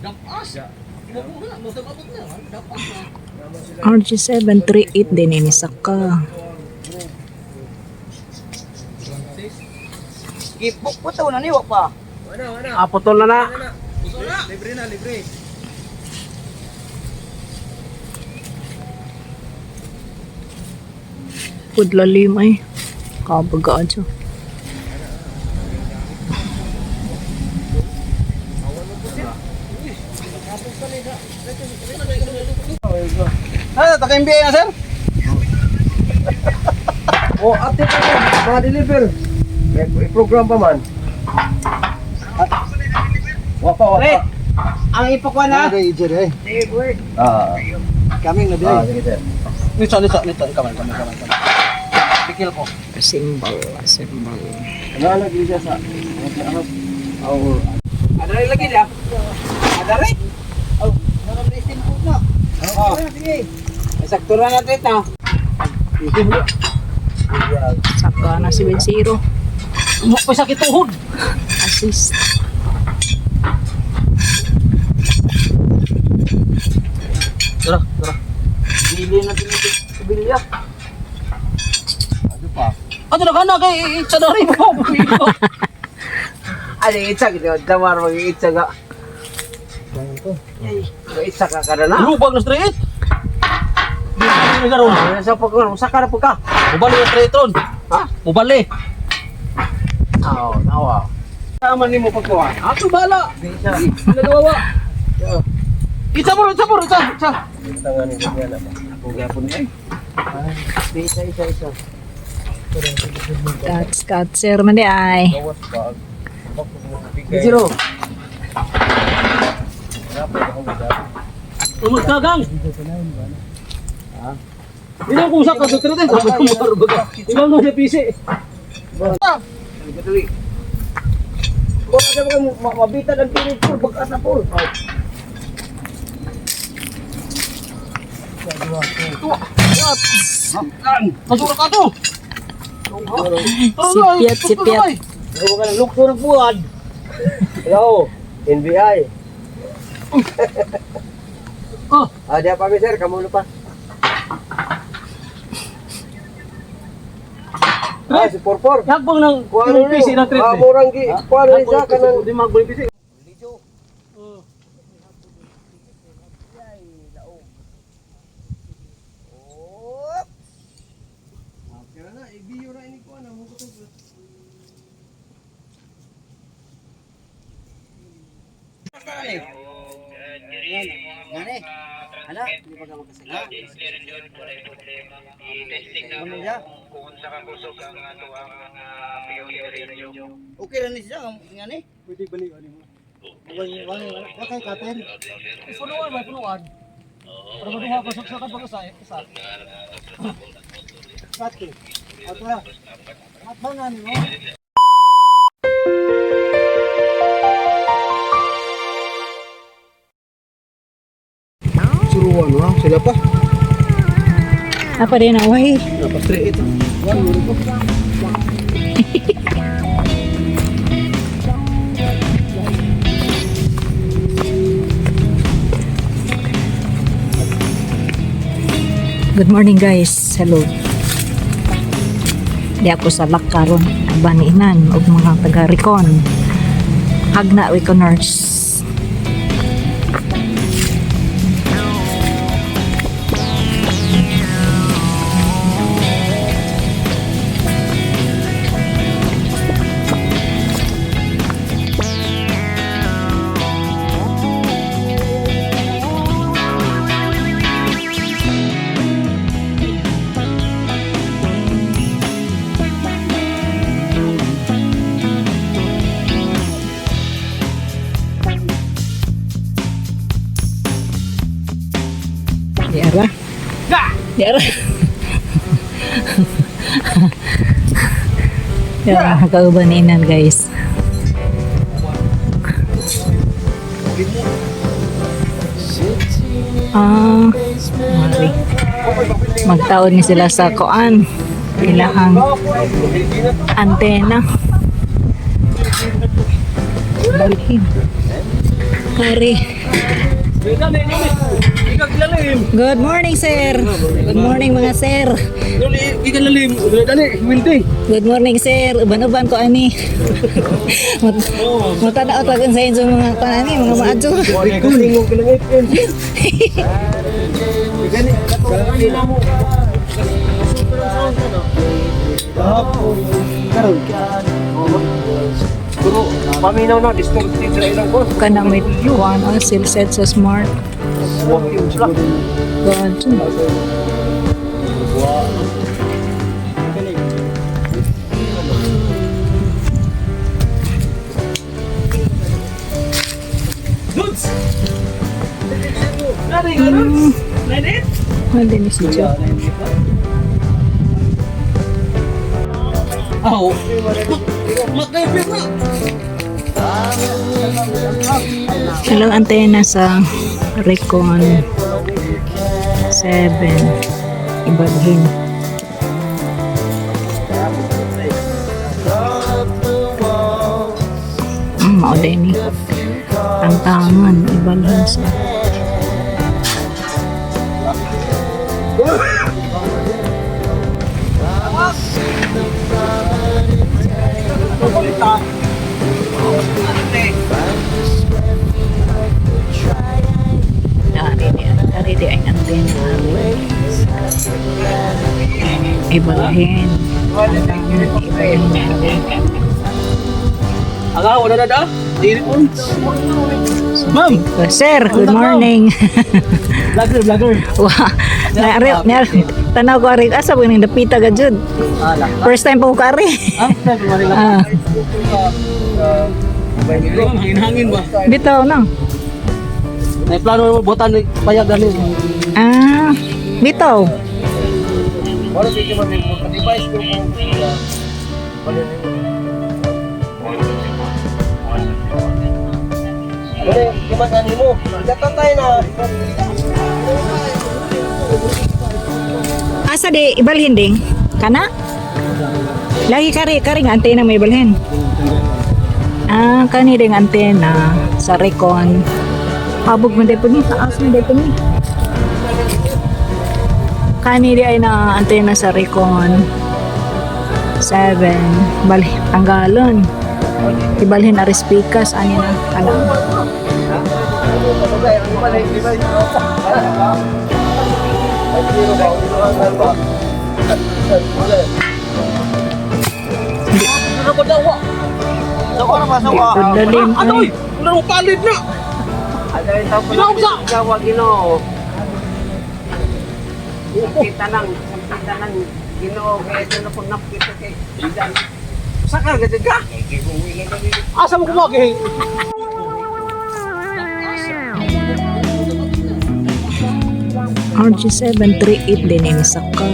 Dapas. Mo na, mo abot na. Dapas na. RG738 din ini saka. Gipok po to na ni wa pa. Ah, putol na na. Libre na, libre. Pudlalim ay. Kabagaan siya. Ha, taka MBA na, sir? Oh, ate pa mga deliver. May program pa man. Wa pa, wa pa. Ang ipakwa na. Ah, Kaming na ah, sige sir. Nito, nito, nito. Kaman, kaman, kaman, kaman. Bikil ko. Symbol, symbol. Ano lagi siya sa ano? Oh, Adari lagi dia. Adari. Oh, na. Oh. Sige. Sakto na natin na. Saka na 7-0. Mo pa sakit tuhod. Assist. Tara, tara. Bili natin ito sa bilya. ano pa? Ato na kana kay itsa na rin mo. Ani itsa gid damar mag itsa ga. Itsa ka kada na. Lubag na straight. Di karon. Sa pagkaon, usa ka na po ka. Mubali na straight ron. Ha? Mubali. Aw, nawa. Tama nimo pagkuha. Ato bala. Nagawa. Itsa mo, itsa mo, itsa, itsa. Tangan ni niya na ba? Ako gyapon ni. Isa isa isa. That's catcher man di ay. Gawas ba? Bako mo bigay. Zero. Rapid ako gid. Umagkagang. Hindi ko usak ka sa trete. Ibang mo sa PC. Kadali. Wala ka ba mabitan ang pinig po, bagas na po. Masura ka to. Sipyat, sipyat. Gawa ka ng lukso ng buwan. Hello, NBI. Oh. Ah, diya pa mi sir, kamulo pa. Ah, si Porpor. Yagbang ng Kuha yung PC ng trete. Ah, murang gi. Kuha ni siya kanang Di magbang PC. Kaya na, ibiyo ra ini kuha na mo ko. Ngani? Ana, di ba ka magkasala? Ano siya? Okay ra ni siya ngani? Pwede balik ani mo. Wa kay kater. Punuan ba punuan? Para maduha pa sa pag isa isa. Kate. Ato ra. Matbangan ni mo. Suruan ha, sila pa. Apa din na way. Dapat straight ito. One, muro ko. Good morning, guys. Hello. Di ako sa lakaron. Baniinan og mga taga Recon. Hagna Reconers. Di ara. Di ara. Ya, kaubaninan, guys. Ah, mari. Magtaon ni sila sa koan. Ilahang antena. Balhin. Kari. Good morning, sir. Good morning, mga sir. Good morning, sir. Uban-uban ko ani. Matanaw tag sa inyo mga kanani, mga maadyo. Tingog ka ng FM. Gani, katong mo. Karon. Pero paminaw na distorted sa ilang boss. Kana may kuan o set sa smart. God. Ano din si Joe? Aw. Hello, antena sa Recon 7. Ibalhin. Mao din ni. Tantangan, ibalhin sa. Dari di, dari di ang antena. Ibalhin. Tantangan, ibalhin. Aga, wala na da. Dili po. Ma'am. Sir, good morning. Vlogger, vlogger. Wah, naari, naari, tanaw ko ari, asa po ning dapita ka jud. Ala. First time po ko ari. Ah, sabi mo rin lang. Ah, Hangin-hangin ba? bitaw na. May plano mo butan ni payag gani. Ah, bitaw. Wala di man mo device ko mo. Wala di man ani mo. Gatatay na. Asa di ibalhin ding? Kana? Lagi kari kari nga antena may ibalhin. Ah, kani ding antena sa Recon. Habog man dai ni, taas man dai ni. Kani di ay na antena sa Recon. 7 bali tanggalon. Ibalhin aris pikas ani na kana. Ano ba daw? Dalim Ano ay. oy? Wala mo palid na. Ginoo sa. Gawa Ginoo. Kita nang, kita nang Ginoo kay ito na pag napkita kay. Saka gid ka. Asa mo kumaki? RG738 din ini saka.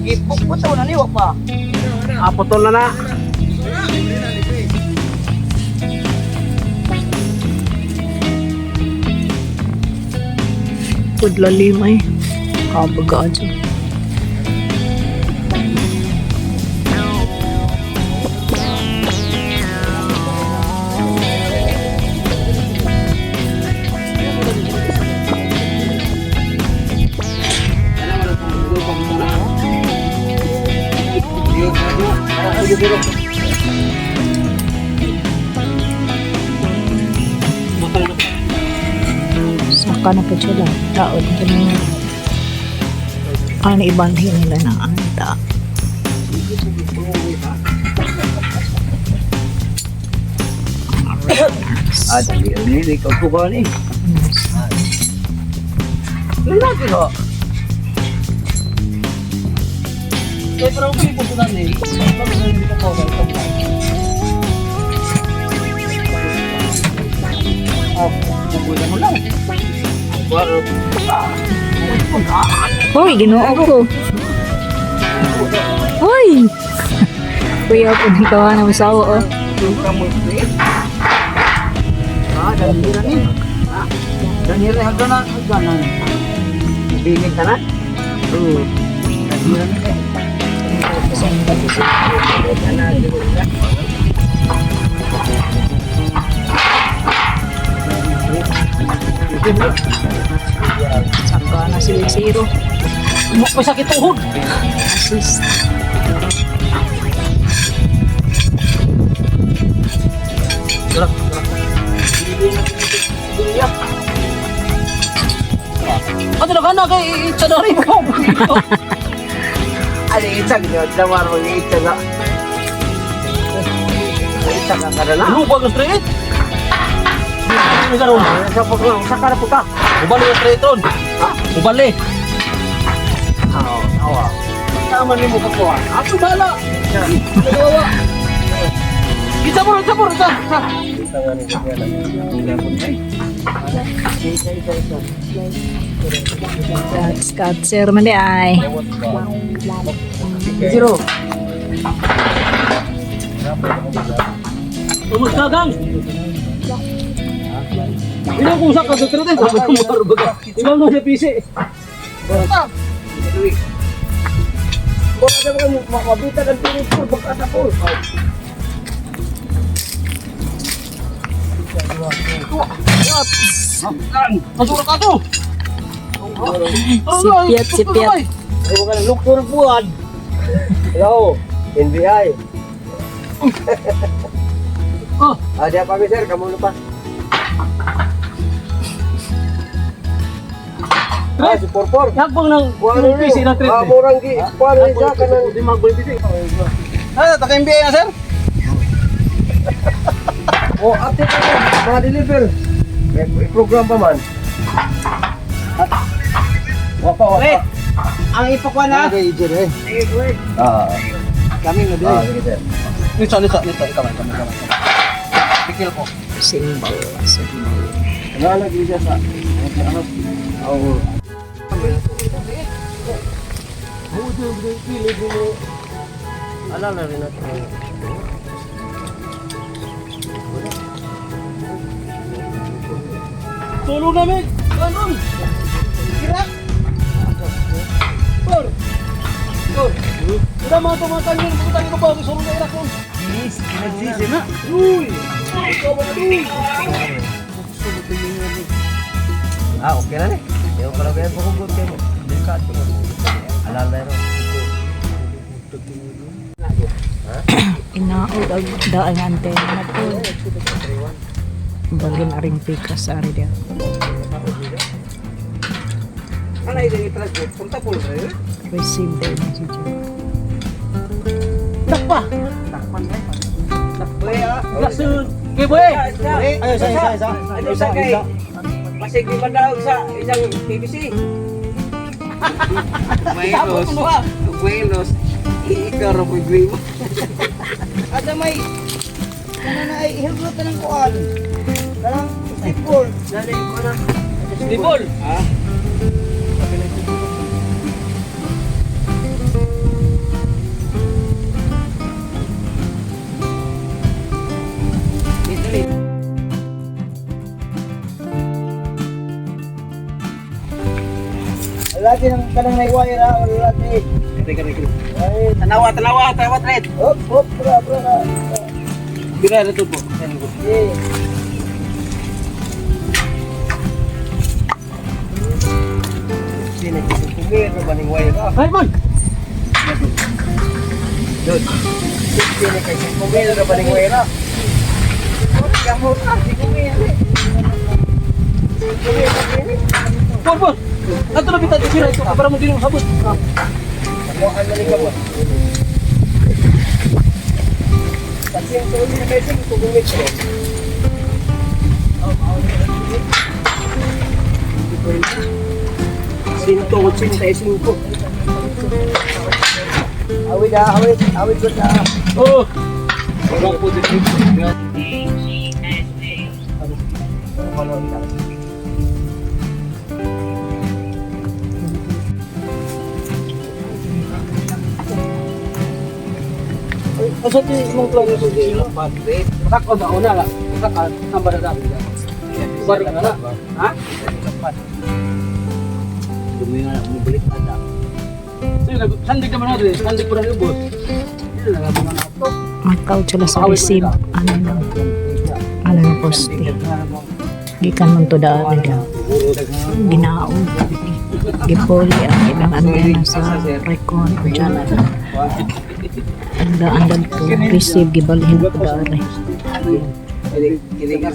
Gipok po to na niwa pa. Ah, putol na na. Pudlalim ay. Kabaga dyan. Saka na po sila. Tao din nila. Ano ibalhin nila ng anta. Ah, dali ni ikaw ko ba ni? Lalaki ko. Kaya pero kung ipupunan ni, Hoy, ginoo ko. Hoy! Kuya po ng tawa ng asawa, oh. Ah, dali na ni. Dali na hagdanan, hagdanan. Bingit ka na? Oo. Dali na ni. Saka na sila zero. May sakit tuhod. Assist. Tara, tara. Ano na ka na kay itsa na rin ko. Ano itsa gino? Damar mo yung itsa na. Itsa ka kada na. Ano ba ang straight? Ano karon? Sa pag sa kada puta. Ubali ang straight ron. Ubali. Aw, awa. Tama nimo ka kuha. Ako bala. Nagawa. Isa mo, isa mo, isa. Isa. Isa isa isa. Scott, sir man di ay. Zero. Kumusta gang? Ina kung sa ka sa sabi ko mo baga. Ikaw no sa PC. Wala ka mo makabitan ang pinig ko pagkata ko. Masura ka to. Sipiat, sipiat. Ay, wala nang lukto ng buwan. Hello, NBI. Oh. Ah, diya pa mi sir, kamulo pa. Ah, si Porpor. Yagbang ng Kuha ng PC ng trip. Ah, murang gi. Kuha na siya kanang Di magbol PC. Ah, taka MBA na sir? Oh, update pa man. Mga deliver. May program pa man. Wapa, wapa. Wait. Ang ipakuha na. Ah, Kami na ah, sige sir. Nito, nito, nito. Ikaw, ikaw, ikaw, ikaw. Bikil ko. Symbol, symbol. Nalagi siya sa ano? Oo. Alala rin natin. Tulong namin. Kanon. Kira. Por. Por. Wala mga tumatangin. Tumatangin ko pa. Sulong na irak ko. Nagsisi na. Uy. Ikaw ba na uy? Ah, okay na ni. Ewan ko lang kaya puhugot kayo. Delikado. Alala rin. Inaog ang daan ang antena na po. Bagin aring pikas ari dia. Ano yung i-translate? Punta po. Receive the message. Takpa. Boy, ah. Lasun. Okay, boy. Ay, isa, isa, isa. Ano sa kay? Pasig di ba sa isang PVC? Tapos mo ha. Buenos. Ikaw ro ko mo. Ada may ano na ay hilot na ng kuan. Kanang stipol. Dali ko na. Dibol. Ha? Lagi ng kanang may wire ha, wala lagi. Teka, teka. Ay, Tanawa, tanawa, tanawa, trade. hop, hop, bra, bra. Bira na to po. Eh. Sino kumir na ba ning wire ha? Ay, man. Dud. Sino kay kumir na ba ning wire ha? Kamot na, si kumir. Por, por. Ato na bitag sira ito para mo din sabot. Kuhaan na ni ka mo. Pagsing tuloy na kayo, sige, kugumit ko. Sinto, 85. Awit ah, awit, awit ko na. Oh. Wala po din. Asa ti imong plano sa di ilo? Masak o ba una la? Masak ka number na dapat. Bari ka na. Ha? Dumi nga mo balik ada. Sige, sandig naman natin. Sandig po na ubos. Dili na lang mga ato. Makaw sila sa receive. Ano na? Ano na poste. Gikan man to daan dia. Ginaog. Gipuli ang ilang antena sa Recon. Diyan ang daan to receive gibalhin ko dari. Iligar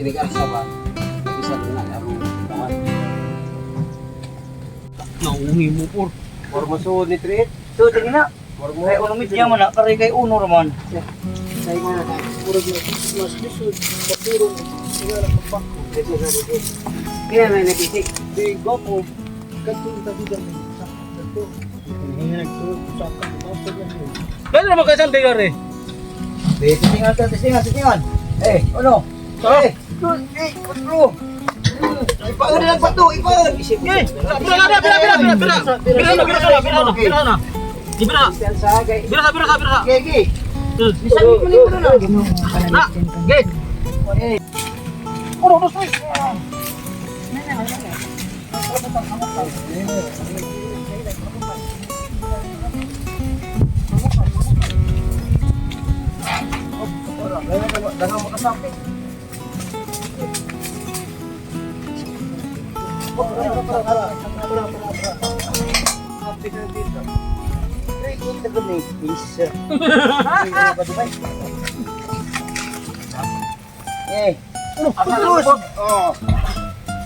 iligar sa ba? Isa na laro. Naungi mo por. Or mo ni Trit. So, tingin na. Kay uno media man na, kare kay uno raman. Murag na mas lisod sa puro nga na pagpako. Kaya na nabisik. Di gwapo kadto tabi dami sa kadto. Hingi nagtuod sa ka mapag yan. Kaya naman kayo saan tingnan eh. Tisingan ta, tisingan, tisingan. Eh, uno. Eh, eh, kutlo. Ipaon na lang pato, ipaon. Eh, bira na bira bira bira bira. Bira na bira na bira na bira na. Bira. Bira bira bira. Gigi. Bisagit mo nito na. Ginoo Na. panalitin ka. Ge. Uno, dos, tres. Eh, terus. Oh.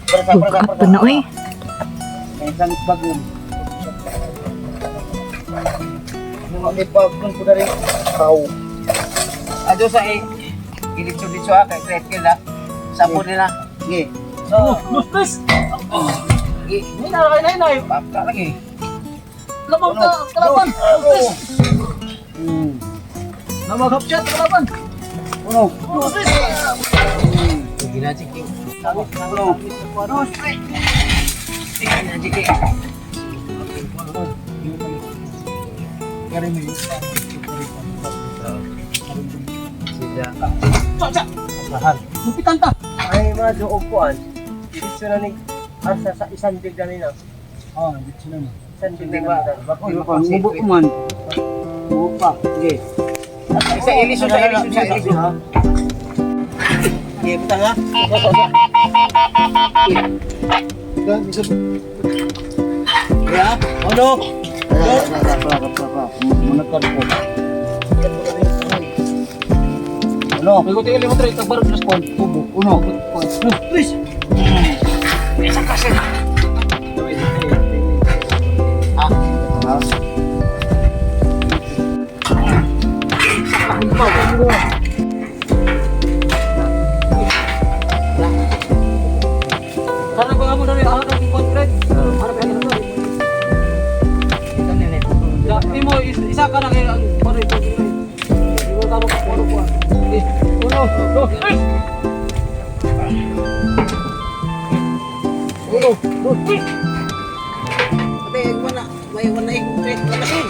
Berasa, berasa, Buka pa na oy. May sangit bagong. May bagong ko na rin. Kau. Ado sa eh. Gilitso-litso ah, kay Trit kila. Sabon nila. Sige. Uno, dos, tres. Gi. Hindi na kay nay. Baka lagi. Labang ka kalaban. Dos, tres. Namagap siya kalaban. Uno. Dos, tres. Ginajik yung. Uno. Dos, tres. Ginajik eh. Sila. Sa sa. Lupitan ta. Ay, mga doog kuan. Dito na ni asa sa isang dig na nila. Ah, dito na. Isang dig na nila. Mubo ko man. Mubo pa. Sige. Isa iliso sa iliso sa iliso. Sige, butang ha. Ya, ano? Uno. May kuti limot rin tagbar plus kon tubo. Uno. Tres. Isa kasi. Ah. Sana ba mo dali ah kang contract. Ano ba yan? Ya, imo isa ka na kay ang pare ko. Imo tama ka puro ko. Eh, uno, dos, tres. Uno, dos, tres. Pati wala, may wala yung trip wala kasi.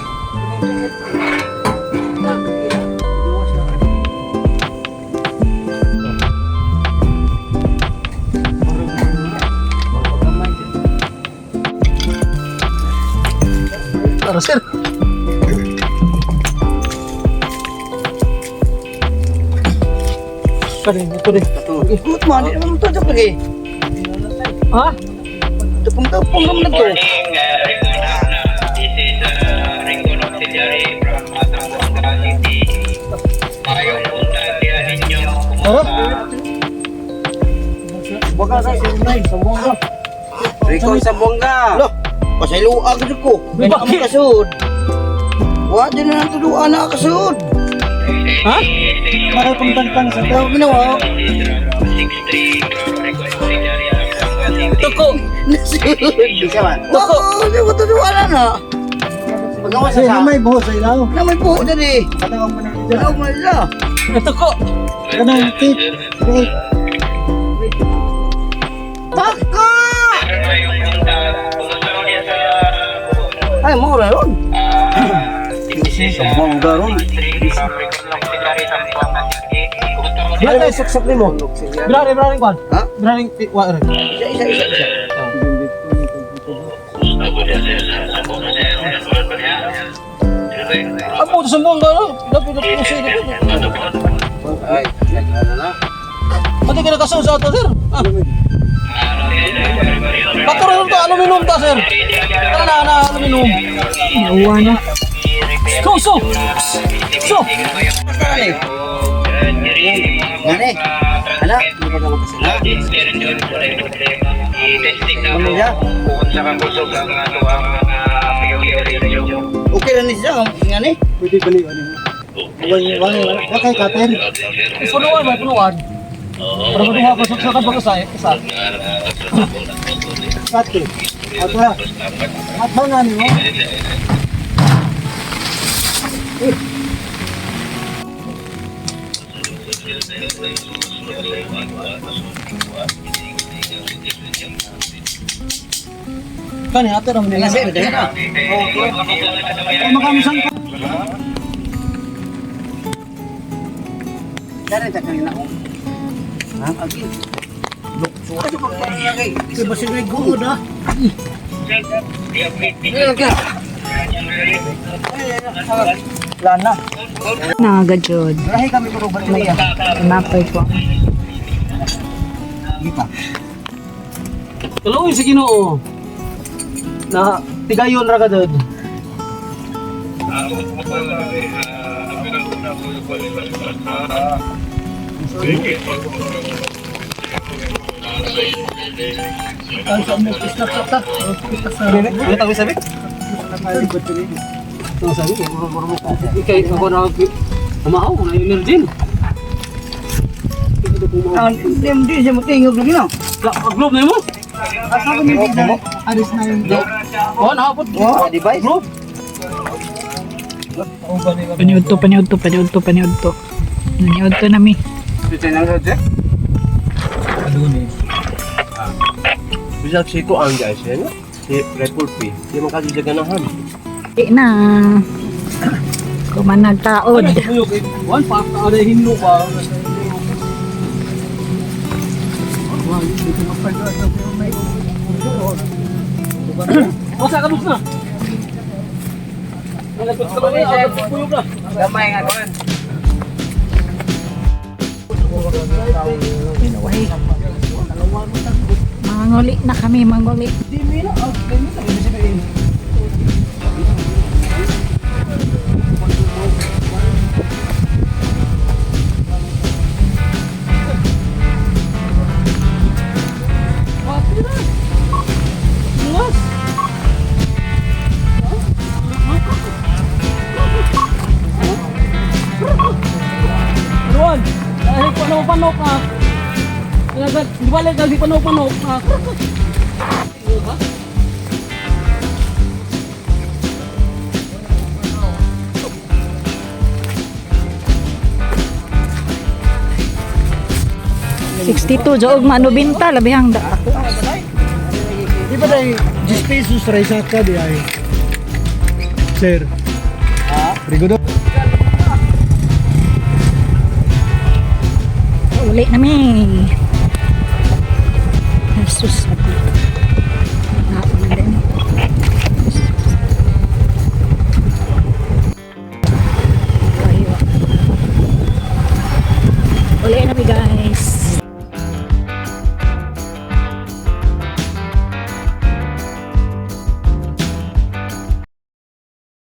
Tara sir. Kani ito rin. Mut man, di naman ito lagi. Ha? Tupong-tupong naman na to. Morning, Recon. This is Recon Auxiliary from Zamboanga City. Mayong buntag diha ninyo. Kumusta? Baka sa Sambonga. Recon sa bongga. Loh, pasayloa ka ko. Bakit? Ang kasud. Wa din na natuduan na kasud. Ha? Makapangtangtang sa tao ginawa. This is 63 Recon Auxiliary from Zamboanga City. Tuko. Nasud. Isa man. Tuko. Di ko tuduan na na. Pagawa sa sa. may buho sa ilaw. Na may buho dali. Tanaw mo nila. Tuko. Kanang tip. Taka! Mayong buntag. Kumusta mo diha sa Ay, mo ra ron. This is Sambonga ron. 63 from Recon Auxiliary Zamboanga City. Kumusta mo diha? Bila saksak nimo. Bila rin bila rin kwan. Ha? Bila rin wa rin. Isa, isa, isa, isa. Amo to Zamboanga no. Dapat dapat ko sa Ay, nagana na. Pati ka nakasaw sa ato sir. Ah. Paturo to aluminum ta, sir. Tara na na aluminum. Nauwa na. So so. So. Basta na eh. Gani. Ala, hindi pa ka makasala. Ano siya? Okay lang ni siya, ngani? Pwede bali ano. Wangi, wangi, Okay, kater. Punuan ba punuan? Para maduha ka sa sa ka sa isa. Kate. Ato. Ato na nimo. Kani ato ra man Nga sir, dahil na. Makamusan ka. Dari ta kanina ko. Ha, agi. Lukso ka pa pa kay. Kay basig ay guod ah. Lana. Naga jud. Rahi kami puro baterya. Napay ko. Kita. Tuloy sa Ginoo. Na tigayon ra ka dud. Ano tawag sabi? Ano sabi? Ikay ako na umahaw na energy. Ang hindi siya motingog lagi no. Globe na mo? Asa ko may bigla. Aris na yung Oh, nahapot. Oh, device. Globe. Paniud to, paniud to, paniud to, paniud to. Paniud to nami. Bisag si ko ang guys, eh, no? Si Repulpi. Di man kasi siya ganahan. Di na. Kumanag taod. One pa ada hinlo pa. Masa ka na? Nalagod sa kanya, agad puyok na. Gamay nga kuan. Anyway. Manguli na kami, manguli. Luan, dahil panok-panok ah. Di ba legal di panok-panok ah. 62 joog manubinta labihang da. Di ba dahil 10 pesos ray saka di ay? Sir. Ha? Rigodo. Uli nami. Jesus.